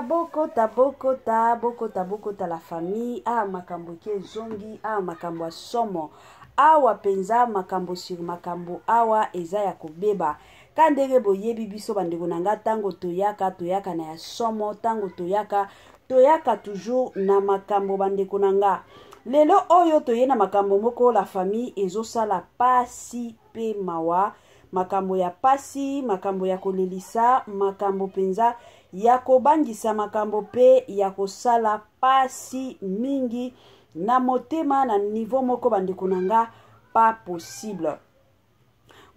Bokota, bokota, bokota, bokota la famille. Ah, makambo eke ezongi. Ah, makambo ya somo. Awa penza makambo sur makambo awa eza ya kobeba. Ka ndenge boyebi biso bandeko na nga tango toyaka, toyaka na ya somo, tango toyaka, toyaka toujours na makambo bandeko na nga. Lelo oyo toye na makambo moko la famille ezosala pasi pe mawa. Makambo ya pasi, makambo ya kolelisa, makambo penza ya kobangisa, makambo pe ya kosala pasi mingi na motema na niveau moko bandeko na nga pas possible.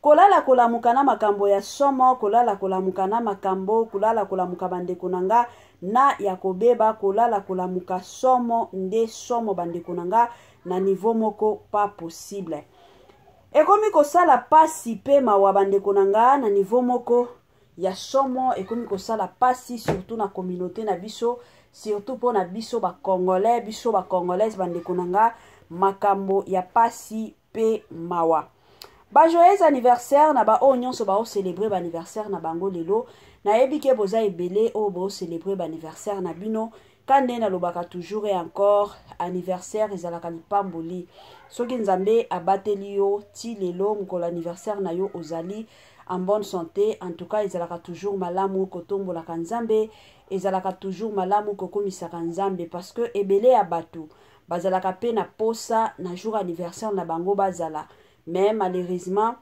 Kolala kolamuka na makambo ya somo, kolala kolamuka na makambo, kolala kolamuka bandeko na nga na ya kobeba, kolala kolamuka somo nde somo bandeko na nga na niveau moko pas possible. Ekomi kosala pasi pe mawa bandeko na nga na niveau moko ya somo, ekomi kosala pasi surtout na communauté na biso, surtout po na biso ba congolais, biso ba congolaise bandeko na nga, makambo ya pasi pe mawa. Ba joyeux anniversaire na ba oyo nyonso ba célébrer ba anniversaire na bango lelo. Nayebi ke boza ebele oyo bo célébrer ba anniversaire na bino. Ka nde nalobaka toujours et encore, anniversaire ezalaka lipamboli. Soki Nzambe abateli yo ti lelo mokolo anniversaire na yo ozali en bonne santé, en tout cas ezalaka toujours malamu kotombolaka Nzambe, ezalaka toujours malamu kokumisaka Nzambe, parce que ebele ya bato bazalaka pe na posa na jour anniversaire na bango bazala, mais malheureusement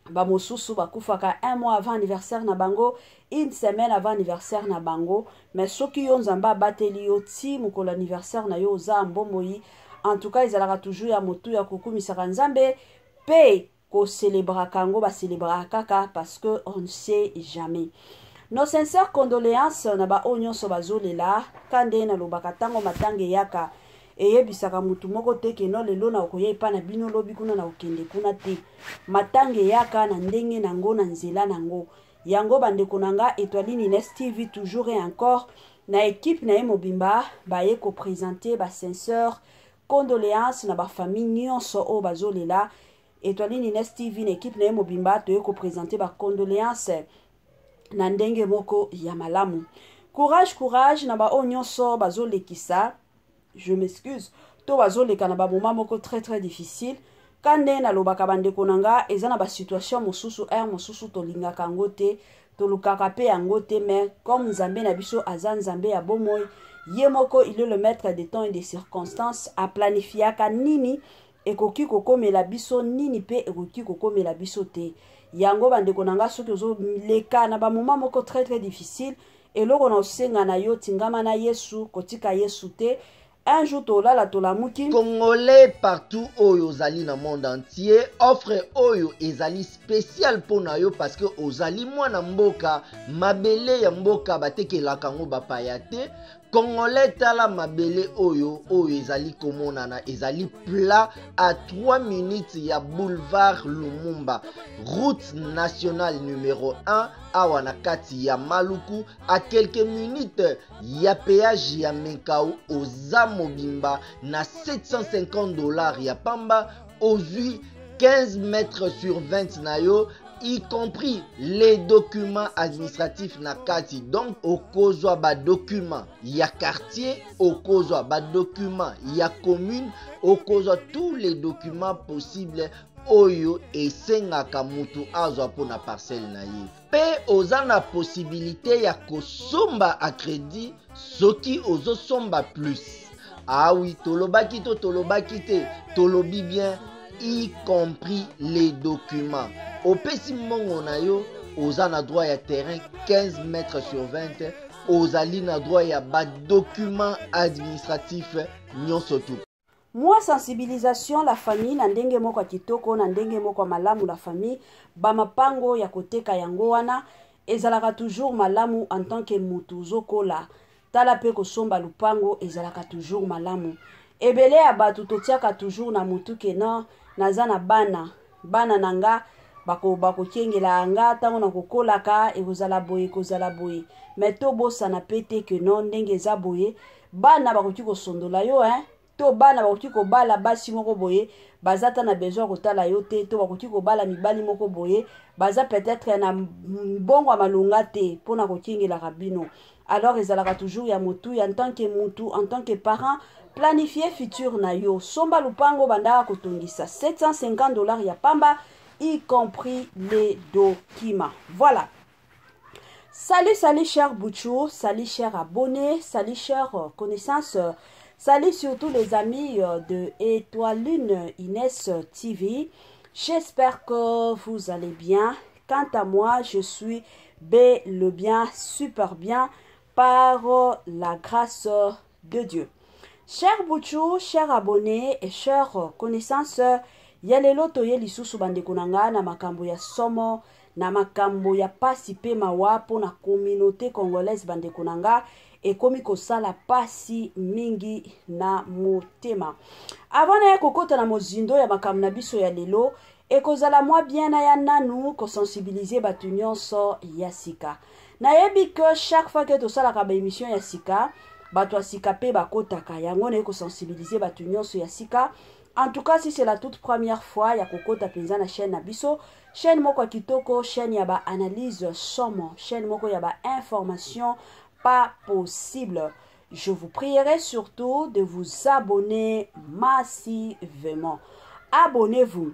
ba mosusu bakufaka un mois avant anniversaire na bango, une semaine avant anniversaire na bango. Mais soki yo Nzambe abateli yo ti mokolo anniversaire na yo oza mbomoi, en tout cas ezalaka toujours ya motu ya kokumisaka Nzambe pe kocélébraka yango, bacélébraka kaka parce que on ne sait jamais. Nos sincères condoléances na ba oyo nyonso bazolela. Ka nde nalobaka ntango matanga eyaka, eyebisaka mutu moko te ke no lelo na okoya epa na bino, lobi kuna na okende kuna te. Matanga eyaka na ndenge nango, na nzela nango. Yango bandeko na nga, Etoiline Ines TV toujours et encore na équipe na ye mobimba baye ko présenter ba sincères condoléances na ba famille nyonso oyo bazolela. Etoiline Ines TV na équipe na ye mobimba toye ko présenter ba condoléances na ndenge moko ya malamu. Courage, courage na ba oyo nyonso bazolekisa, je m'excuse, to bazoleka na ba moment moko très très difficile. Ka nde nalobaka bandeko na nga, eza na ba situation mosusu, heure mosusu tolingaka yango te, tolukaka pe yango te, mais comme Nzambe na biso aza Nzambe ya bomoi, ye moko il est le maître des temps et des circonstances, aplanifiaka nini ekoki kokomela biso, nini pe ekoki kokomela biso te. Yango bandeko na nga, soki ozoleka na ba moment moko très très difficile, eloko na osenga na yo, tingama na Yesu, kotika Yesu te. Un jour tolala tolamuki. Congolais partout oyo ozali na monde entier, offre oyo ezali spécial mpo na yo parce que ozali mwana mboka, mabele ya mboka batekelaka yango bapaya te. Congolais tala mabele oyo, oyo ezali komonana, ezali plat à 3 minutes ya boulevard Lumumba, route nationale numéro 1 awa na kati ya Maluku, à quelques minutes ya péage ya Menkao. Oza mobimba na 750 $ ya pamba, ozwi 15 mètres sur 20 na yo, y compris les documents administratifs na kati. Donc okozwa ba documents ya quartier, okozwa ba documents ya commune, okozwa tous les documents possibles oyo esengaka mutu azwa mpona parcelle na ye. Pe oza na possibilité ya kosomba à crédit soki ozosomba plus. Ah oui, tolobaki to tolobaki te, tolobi bien, y compris les documents. Opesi mbongo na yo, oza na droit ya terrain 15 mètres sur 20, ozali na droit ya ba documents administratifs nyonso tu. Moi sensibilisation la famille na ndenge moko ya kitoko, na ndenge moko ya malamu la famille, ba mapango ya koteka yango wana ezalaka toujours malamu en tant que mutu ozokola. Tala pe kosomba lupango ezalaka toujours malamu. Ebele ya bato totiaka toujours na mutu ke non, naza na bana, bana na nga bakokengela nga ntango nakokolaka, ekozala boye, ekozala boye. Mais tobosana pe te ke non, ndenge eza boye, bana bakoki kosondola yo, hein? To bana bakoki kobala basi moko boye, baza ta na besoin kotala yo te, to bakoki kobala mibali moko boye, baza peut-être na mbongo ya malonga te mpona kokengelaka bino. Alors ezalaka toujours ya motuya en tant que mutu, en tant que parent, planifier futur na yo. Somba lupango bandaka kotongisa 750 $ ya pamba, y compris les documents. Voilà. Salut, salut cher Bouchou, salut cher abonné, salut cher connaissance, salut surtout les amis de Étoile Lune Inès TV. J'espère que vous allez bien. Quant à moi, je suis bel et bien, super bien, par la grâce de Dieu. Cher Bouchou, cher abonné et chers connaissances, ya lelo toye lisusu, bandeko na nga, na makambo ya somo, na makambo ya pasi mpe mawa mpo na communauté congolaise. Bandeko na nga, ekomi kosala pasi mingi na motema. Avant naya kokɔta na mozindo ya makambo na biso ya lelo, ekozala mwa bien na ya nanu kosensibiliser bato nyonso ya sika. Nayebi ke chaque fois ke tosalaka baémission ya sika, bato ya sika mpe bakotaka. Yango naye kosensibiliser bato nyonso ya sika. En tout cas, si c'est la toute première fois ya kokota mpenza na chaîne na biso, chaîne moko ya kitoko, chaîne ya baanalyse somo, chaîne moko ya bainformation pas possible, je vous prierai surtout de vous abonner massivement. Abonnez-vous.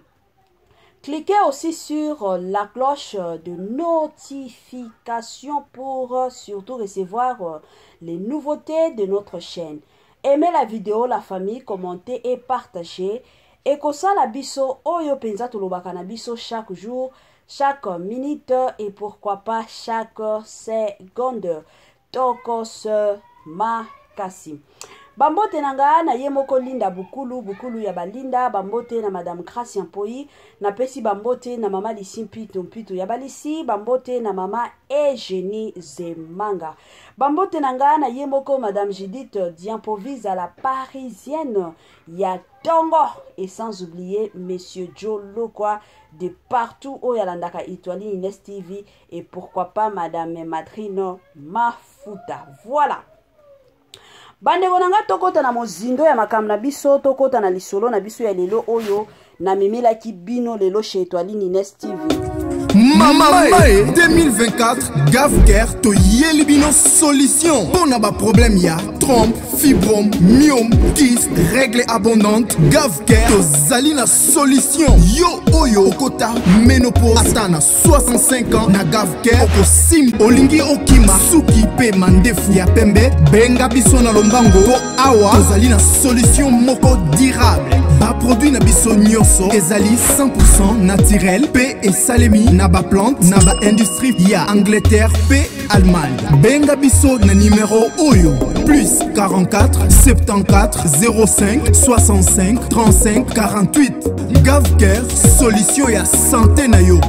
Cliquez aussi sur la cloche de notification pour surtout recevoir les nouveautés de notre chaîne. Aimez la vidéo, la famille, commentez et partagez. Ekosala biso oyo penza tolobaka na biso chaque jour, chaque minute et pourquoi pas chaque seconde. Tokos makasi. Bambote na nga na ye moko Linda Bukulu, Bukulu ya balinda. Bambote na Madame Gracia Mpoi. Napesi bambote na mama Lisi Mpitu, Mpitu ya balisi. Bambote na mama Eugénie Zemanga. Bambote na nga na ye moko Madame Judith Diampovise à la parisienne ya tongo, et sans oublier Monsieur Joe Lokwa de partout oyo alandaka Etoile Ines TV, et pourquoi pas Madame Madrino Mafuta. Voilà, bandeko na nga, tokɔta na mozindo ya makambo na biso, tokɔta na lisolo na biso ya lelo oyo namemelaki bino lelo chez Etoile Ines TV. Mama mae 2024, Gavker toyeli bino solution mpo na baproblème ya trompe, fibrome, myome, kyste, règle abondante. Gavker tozali na solution. Yo oyo okota ménopause ata na 65 ans, na Gavker okosimba. Olingi okima suki mpe mandefu ya pembe, benga biso na lombango mpo awa tozali na solution moko durable. Baproduit na biso nyonso ezali 100 naturel mpe esalemi na baplante na baindustrie ya Angleterre mpe Allemagne. Benga biso na nimero oyo: plus 44 74 05 65 35 48. Gavker, solution ya santé na yo.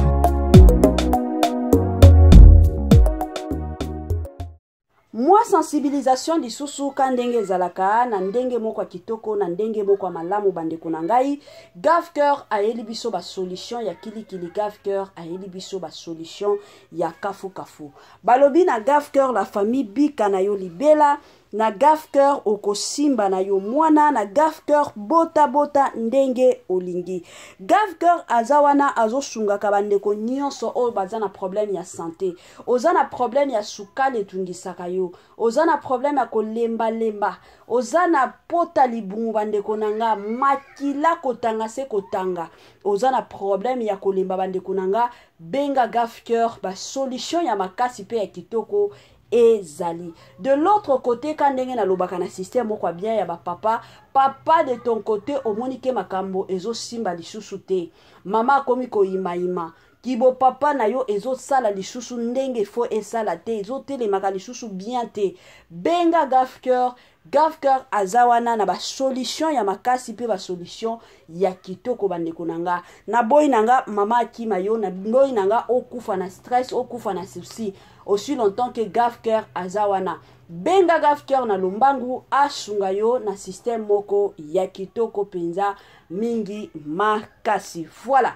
Mwa sensibilisation lisusu ka ndenge ezalaka na ndenge moko ya kitoko, na ndenge moko ya malamu. Bandeko na ngai, Gavker ayeli biso basolution ya kilikili, Gavker ayeli biso basolution ya kafukafu. Balobi na Gavker, la famille, bika na yo libela. Na Gavker okosimba na yo mwana. Na Gavker botabota ndenge olingi. Gavker aza wana, azosungaka bandeko nyonso oyo baza na problème ya santé. Oza na problème ya sukali etungisaka yo, oza na problème ya kolembalemba, oza na pota libumu, bandeko na nga, makila kotanga se kotanga, oza na problème ya kolemba, bandeko na nga, benga Gavker. Basolution ya makasi mpe ya kitoko ezali. De l'autre côté, ka ndenge nalobaka na système moko ya bien ya bapapa, papa, de ton côté omoni ke makambo ezosimba lisusu te, mama akomi koyimayima, kibo papa na yo ezosala lisusu ndenge fo esala te, ezotelemaka lisusu bien te, benga Gavker. Gavker aza wana na basolution ya makasi mpe basolution ya kitoko. Bandeko na nga, naboyi na nga mama akima yo, naboyi na nga okufa na stress, okufa na souci. Aussi longtemps que Gavker aza wana, benga Gavker na lombangu, asunga yo na système moko ya kitoko mpenza mingi makasi. Voilà,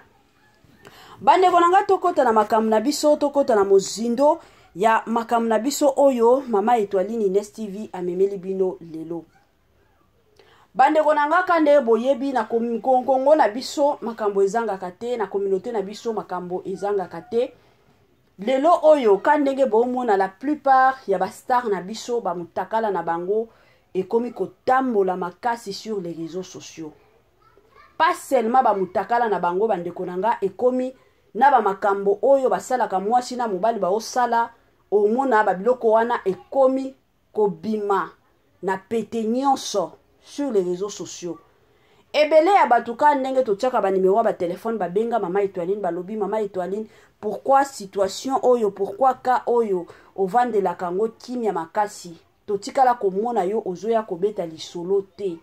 bandeko na nga, tokɔta na makambo na biso, tokɔta na mozindo ya makambo na biso oyo mama Etoiline Ines TV amemeli bino lelo. Bandeko na nga, ka nde boyebi, na Kongo na biso makambo ezangaka te, na communauté na biso makambo ezangaka te. Lelo oyo ka ndenge bomona, la plupart ya bastar na biso, bamutakala na bango ekomi kotambola makasi sur les réseaux sociaux. Pas seulement bamutakala na bango, bandeko na nga, ekomi na bamakambo oyo basalaka, mwasi na mobali baosala, omona babiloko wana ekomi kobima na pete nyonso sur les réseaux sociaux. Ebele ya bato, ka ndenge totiaka banimero ya batelefone, babenga Mama Etoiline, balobi: "Mama Etoiline, pourquoi situation oyo? Pourquoi ka oyo ovandelaka yango kimia makasi? Totikala komona yo ozoya kobeta lisolo te."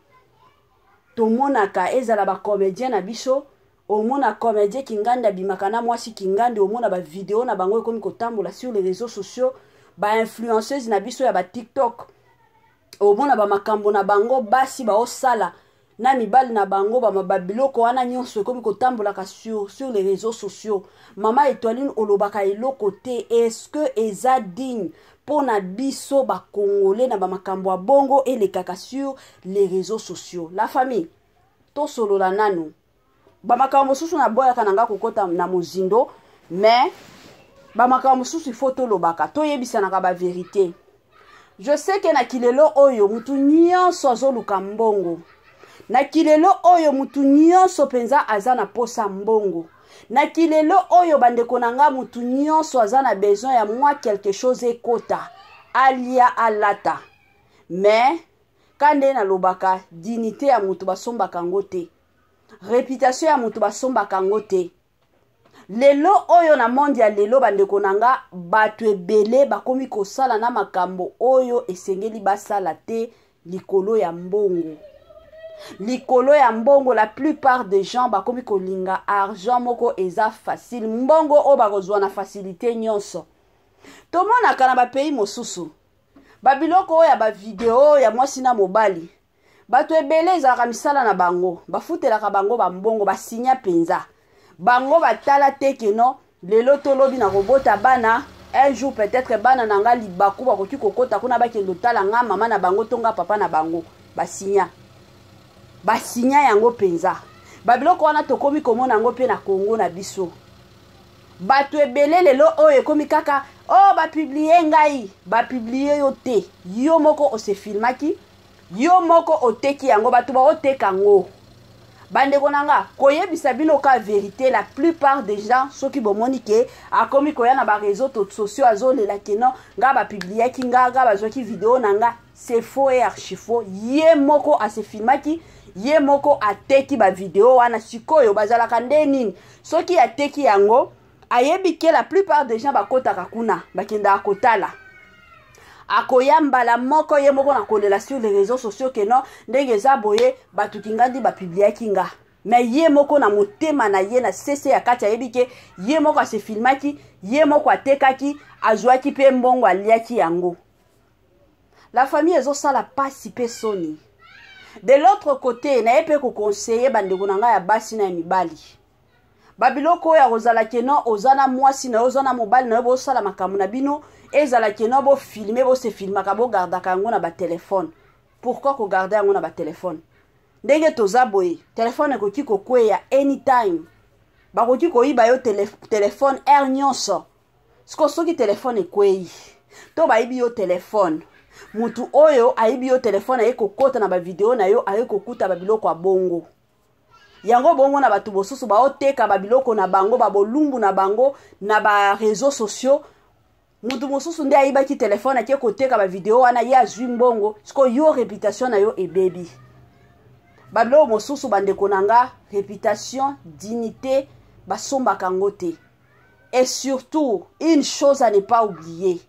Tomonaka ezala bacomédien na biso, omona comédien Kingandi abimaka na mwasi Kingandi, omona bavideo na bango ekomi kotambola sur les réseaux sociaux. Bainfluenceuse na biso ya baTikTok, omona bamakambo na bango, basi baosala na mibali na bango, babiloko wana nyonso ekomi kotambolaka sur les réseaux sociaux. Mama Etoiline olobaka eloko te. Est-ce que eza digne mpo na biso Bakongole na bamakambo ya bongo elekaka sur les réseaux sociaux? La famille, tosolola nanu. Bamakambo mosusu naboyaka na nga kokɔta na mozindo, mais bamakambo mosusu ifo tolobaka, toyebisanaka bavérité. Je sais que na kilelo oyo mutu nyonso azoluka mbongo. Na kilelo oyo mutu nyonso mpenza aza na posa mbongo. Na kilelo oyo, bandeko na nga, mutu nyonso aza na besoin ya mwa quelque chose ekota, alia, alata. Mais ka nde nalobaka, dignité ya mutu basombaka yango te, réputation ya mutu basombaka yango te. Lelo oyo, na monde ya lelo, bandeko na nga, bato ebele bakomi kosala na makambo oyo esengeli basala te likolo ya mbongo, likolo ya mbongo. La plupart des gens bakomi kolinga argent moko eza facile, mbongo oyo bakozwa na facilité nyonso. Tomonaka na bapays mosusu, babiloko oyo ya bavideo ya mwasi na mobali, bato ebele ezalaka misala na bango, bafutelaka bango bambongo, basinya mpenza bango. Batala te keno lelo tolobi na kobota bana, un jour peut-être bana na nga libaku bakoki kokota kuna, bakende otala nga mama na bango to nga papa na bango. Basinya, basinya yango mpenza. Babiloko wana tokomi komona yango mpe na Kongo na biso. Bato ebele lelo oyo ekomi kaka: "O oh, bapublier ngai." Bapublier yo te, yo moko osefilmaki, yo moko oteki yango, bato baoteka yango. Bandeko na nga, koyebisa bino ka vérité, la plupart des gens, soki bomoni ke akomi koya na baréseau sociaux, azolela ke non, nga bapubliaki nga, nga bazwaki video na nga, c'est faux et archi faux. Ye moko asefilmaki, ye moko ateki bavideo wana. Sikoyo bazalaka nde nini? Soki ateki yango, ayebi ke la plupart des gens bakotaka kuna, bakendaka kotala, akoya mbala moko ye moko na kolela sur les réseaux sociaux ke non, ndenge eza boye, bato Kingandi bapubliaki nga. Mais ye moko na motema na ye, na sese ya kati, ayebi ke ye moko asefilmaki, ye moko atekaki, azwaki mpe mbongo, aliaki yango. La famille, ezosala pasi mpe soni. De l'autre côté, naye mpe koconseiller bandeko na ngai ya basi na ya mibali, babiloko oyo ya kozala keno oza na mwasi na yo, oza na mobali na yo, bosala makambo na bino, ezala keno bofilmer, bosefilmaka, bogardaka yango na batelefone. Pourquoi kogarder yango na batelefone? Ndenge toza boye, telefone ekoki kokweya anytime, bakoki koyiba yo telefone heure nyonso. Siko soki telefone ekweyi to bayibi yo telefone, mutu oyo ayibi yo telefone aye kokɔta na bavideo na yo, aye kokuta babiloko ya bongo. Yango bongo na bato mosusu baoteka babiloko na bango, babolumbu na bango na baréseaux sociaux. Mutu mosusu nde ayibaki telefone, ake koteka bavideo wana, ye azwi mbongo. Sikoyo yo réputation na yo ebebi. Babiloko mosusu, bandeko na nga, réputation, dignité, basombaka yango te. Et surtout, une chose à ne pas oublier: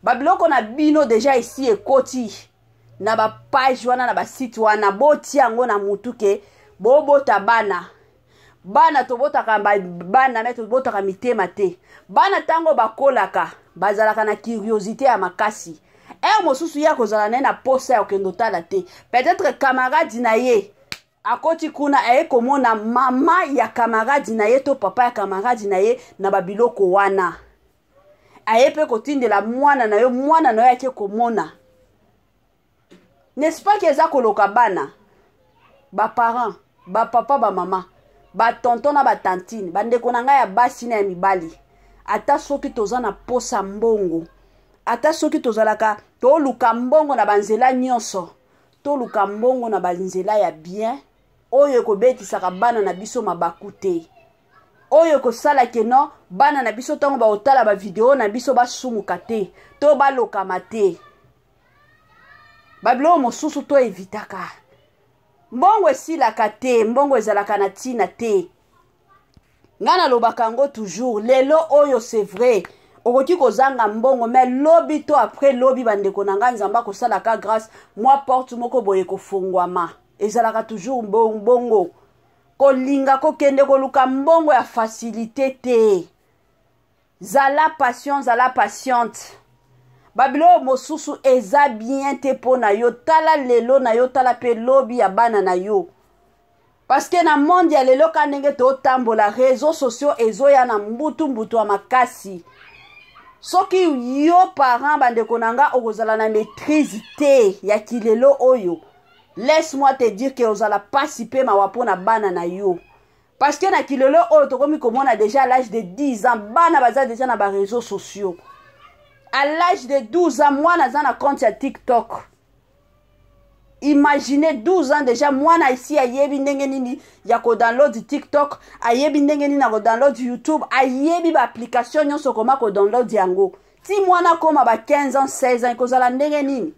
babiloko na bino déjà esi ekoti na bapage wana, na basite wana. Botia yango na mutu ke bobota bana. Bana tobotaka bana, mais tobotaka mitema te. Bana ntango bakolaka, bazalaka na curiosité ya makasi. Heure mosusu ye akozala naye na posa ya kokende otala te, peut-être camarade na ye akoti kuna, aye komona mama ya camarade na ye to papa ya camarade na ye na babiloko wana, aye mpe kotindela mwana na yo, mwana na yo ake komona. N'est-ce pas ke eza koloka bana? Baparent, bapapa, bamama, batonton na batantine, bandeko na ngai ya basi na ya mibali, Ata soki toza na posa mbongo, ata soki tozalaka toluka mbongo na banzela nyonso, toluka mbongo na banzela ya bien oyo ekobetisaka bana na biso mabaku te, oyo ekosala ke non bana na biso ntango bakotala bavideo na biso basumuka te to balokama te. Babiloko mosusu to evitaka. Mbongo esilaka te, mbongo ezalaka na ntina te. Ngai nalobaka yango toujours, lelo oyo c'est vrai okoki kozanga mbongo, mais lobi to après lobi, bandeko na ngai, Nzambe akosalaka grâce, mwa porte moko boye ekofongwama. Ezalaka toujours mbongo. Kolinga kokende koluka mbongo ya facilité te. Zala patient, zala patiente. Babiloko mosusu eza bien te mpo na yo. Tala lelo na yo, tala mpe lobi ya bana na yo. Parce que na monde ya lelo, ka ndenge totambola, réseaux sociaux ezoya na mbutu mbutu ya makasi. Soki yo parent, bandeko na nga, okozala na maîtrise te ya kilelo oyo, laisse-moi te dire que ozala pasi mpe mawa mpo na bana na yo. Parce que na kilelo oyo tokomi komona déjà à l'âge de 10 ans bana baza déjà na baréseaux sociaux. À l'âge de 12 ans mwana aza na compte ya TikTok. Imaginez, 12 ans déjà mwana esi ayebi ndenge nini ya kodownload TikTok, ayebi ndenge nini ya kodownload YouTube, ayebi baapplication nyonso koma kodownload yango. Ti mwana akóma ba 15 ans, 16 ans, ekozala ndenge nini?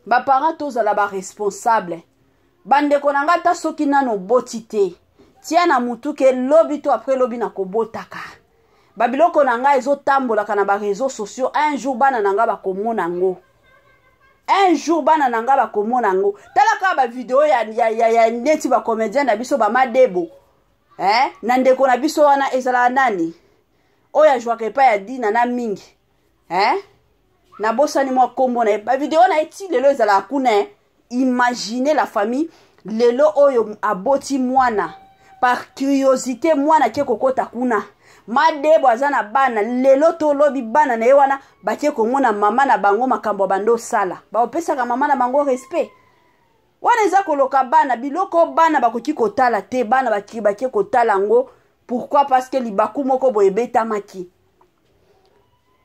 Baparent, tozala baresponsable. Bandeko na ngai, ata soki nano oboti te, tia na mutu ke lobi to après lobi nakobotaka. Babiloko na ngai ezotambolaka na baréseaux sociaux, un jour bana na ngai bakomona yango, un jour bana na ngai bakomona yango. Tala kaka bavideo ya neti bacomédien na biso bamadebo, eh? Na ndeko na biso wana ezalaka nani oyo azwaka epai ya Dina na mingi, eh? Nabosani mwa nkombo na ye. Bavideo na ye ti lelo ezalaka kuna, eh? Imaginez la famille, lelo oyo aboti mwana, par curiosité mwana ake kokota kuna. Madebo aza na bana, lelo tolobi bana na ye wana batie komona mama na bango, makambo ya bando osala, baopesaka mama na bango respect. Wana eza koloka bana. Biloko bana bakoki kotala te, bana bakie kotala yango. Pourquoi? Parce que libaku moko boye ebetamaki.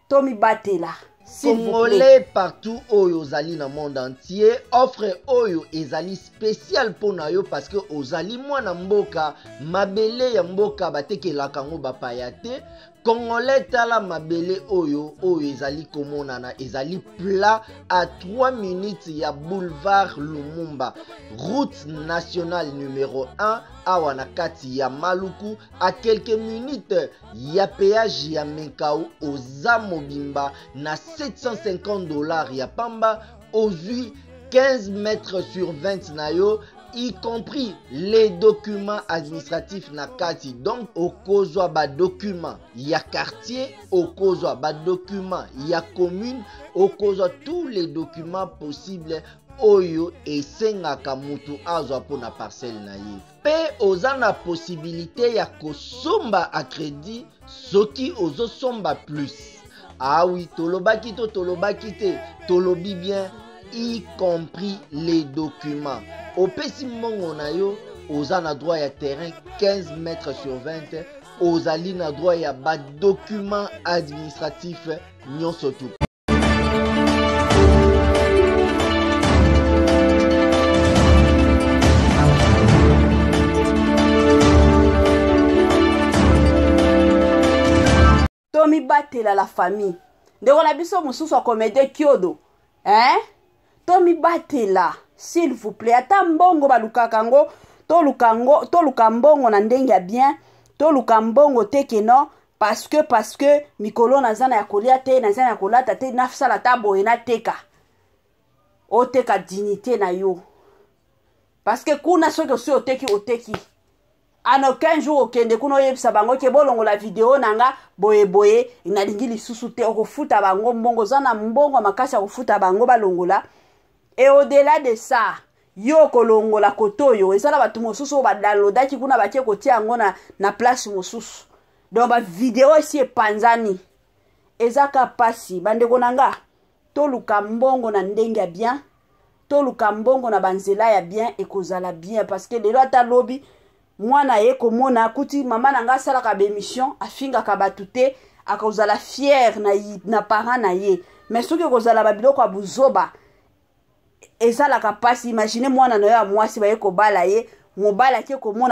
Tomibatela. Congolais partout oyo ozali na monde entier, offre oyo ezali spécial mpo na yo parce que ozali mwana mboka. Mabele ya mboka batekelaka yango bapaya te. Congolais, tala mabele oyo, oyo ezali komonana, ezali plat à 3 minutes ya boulevard Lumumba, route nationale numéro 1, awa na kati ya Maluku, à quelques minutes ya péage ya Menkao. Oza mobimba na 750 $ ya pamba, ozwi 15 mètres sur 20 na yo, y compris les documents administratifs na kati. Donc okozwa badocument ya quartier, okozwa badocument ya commune, okozwa tous les documents possibles oyo esengaka mutu azwa mpona parcelle na ye. Mpe oza na possibilité ya kosomba à crédit soki ozosomba plus. Awi, ah tolobaki to tolobaki te? Tolobi bien, y compris les documents. Opesi mbongo na yo, oza na droit ya terrain 15 mètres sur 20, ozali na droit ya badocument administratif nyonso tu. Tomibatela la famille. Ndeko na biso mosusu akomede kiodo, hein? Tomibatela, s'il vous plaît. Ata mbongo balukaka yango, toluka ngo, toluka mbongo na ndenge ya bien. Toluka mbongo te ke non, parce que mikolo naza na ya kolia te, naza na ya kolata te, nasala ta boye, nateka. Oteka dignité na yo, parce que kuna soki osi oteki, oteki. En aucun jour okende kuna oyebisa bango ke bolongola video na nga boyeboye, nalingi lisusu te. Okofuta bango mbongo, oza na mbongo ya makasi ya kofuta bango balongola. Et au-delà de ça, yo okolongola kote oyo eza na bato mosusu oyo badownloadaki kuna, batie kotia yango na place mosusu. Donc bavideo esi epanzani, eza ka pasi. Bandeko na nga, toluka mbongo na ndenge ya bien, toluka mbongo na banzela ya bien, ekozala bien. Parce que lelo ata lobi. Mwana aye komona akuti mama na ngai asalaka baémission, afingaka bato te, akozala fier na parent na ye. Mais soki ekozala babiloko ya buzoba, ezalaka mpasi. Imagine mwana na yo ya mwasi baye kobala ye, mobali ake komona.